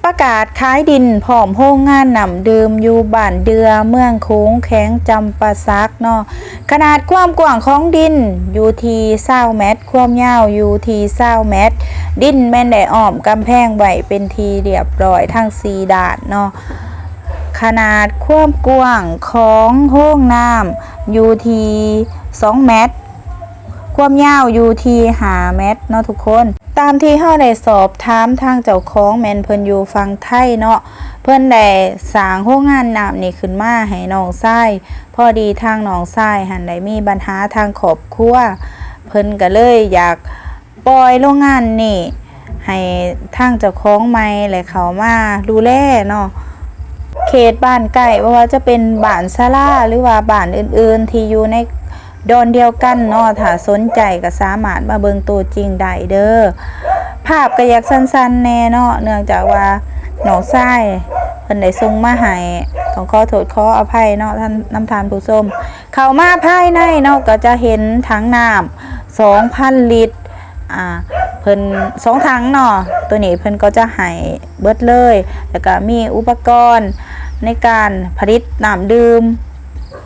ປະກາດຂາຍດິນພ້ອມໂຮງງານນ້ຳດື່ມຢູ່ບ້ານເດື່ອ ເມືອງໂຂງ ແຂວງຈຳປາສັກເນາະ. ຂະໜາດຄວາມກວ້າງຂອງດິນຢູ່ທີ່ຊາວແມັດ, ຄວາມຍາວຢູ່ທີ່ຊາວແມັດ. ດິນແມ່ນໄດ້ອ້ອມກຳແພງໄວ້ເປັນທີ່ລຽບຮ້ອຍທັງສີ່ດ້ານເນາະ. ຂະໜາດຄວາມກວ້າງຂອງໂຮງນ້ຳຢູ່ທີ່ສອງແມັດ, ຄວາມຍາວຢູ່ທີ່ຫ້າແມັດເນາະທຸກຄົນ. ຕາມທີ່ເຮົາໄດ້ສອບຖາມທາງເຈົ້າຂອງ ແມ່ນເພິ່ນຢູ່ຝັ່ງໄທເນາະ, ເພິ່ນໄດ້ສ້າງໂຮງງານນ້ຳນີ້ຂຶ້ນມາໃຫ້ນ້ອງຊາຍ. ພໍດີທາງນ້ອງຊາຍຫັ້ນໄດ້ມີບັນຫາທາງຄອບຄົວ, ເພິ່ນກໍເລີຍຢາກປ່ອຍໂຮງງານນີ້ໃຫ້ທາງເຈົ້າຂອງໃໝ່ ແລະ ເຂົ້າມາດູແລເນາະ. ເຂດບ້ານໃກ້ ບໍ່ວ່າຈະເປັນບ້ານສາລາ ຫຼືວ່າບ້ານອື່ນໆທີ່ຢູ່ໃນ ດອນດຽວກັນເນາະ, ຖ້າສົນໃຈກໍສາມາດມາເບິ່ງໂຕຈິງໄດ້ເດີ້. ພາບກໍຢາກສັ້ນໆແດ່ເນາະ, ເນື່ອງຈາກວ່ານ້ອງຊາຍເພິ່ນໄດ້ສົ່ງມາໃຫ້, ຕ້ອງຂໍໂທດຂໍອະໄພເນາະ ທ່ານ, ນຳທ່ານຜູ້ຊົມ. ເຂົ້າມາພາຍໃນເນາະ ກໍຈະເຫັນຖັງນ້ຳສອງພັນລິດ, ອ່າ, ເພິ່ນສອງຖັງເນາະ, ໂຕນີ້ເພິ່ນກໍຈະໃຫ້ເບິດເລີຍ, ແລ້ວກໍມີອຸປະກອນໃນການຜະລິດນ້ຳດື່ມ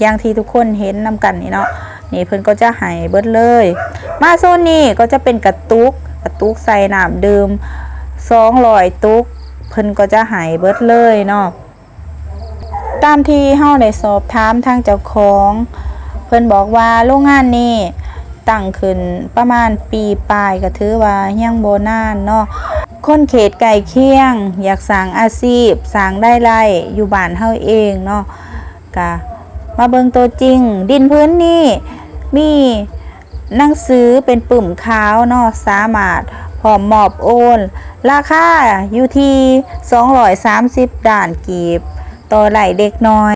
ຢ່າງທີ່ທຸກຄົນເຫັນນຳກັນນີ້ເນາະ, ນີ້ເພິ່ນກໍຈະໃຫ້ເບິດເລີຍ. ມາໂຊນນີ້ກໍຈະເປັນກະຕຸກ, ກະຕຸກໃສ່ນ້ຳດື່ມສອງຮ້ອຍຕຸກ, ເພິ່ນກໍຈະໃຫ້ເບິດເລີຍເນາະ. ຕາມທີ່ເຮົາໄດ້ສອບຖາມທາງເຈົ້າຂອງ, ເພິ່ນບອກວ່າໂຮງງານນີ້ຕັ້ງຂຶ້ນປະມານປີປາຍ, ກໍຖືວ່າຍັງບໍ່ນານເນາະ. ຄົນເຂດໃກ້ຄຽງຢາກສ້າງອາຊີບ, ສ້າງລາຍໄດ້ຢູ່ບ້ານເຮົາເອງເນາະ. ກະມາເບິ່ງໂຕຈິງ. ດິນພື້ນນີ້ມີໜັງສືເປັນປຶ້ມຂາວເນາະ, ສາມາດພ້ອມມອບໂອນ, ລາຄາຢູ່ທີ່ສອງຮ້ອຍສາມສິບລ້ານກີບຕໍ່ໄຮ່ເດັກນ້ອຍ.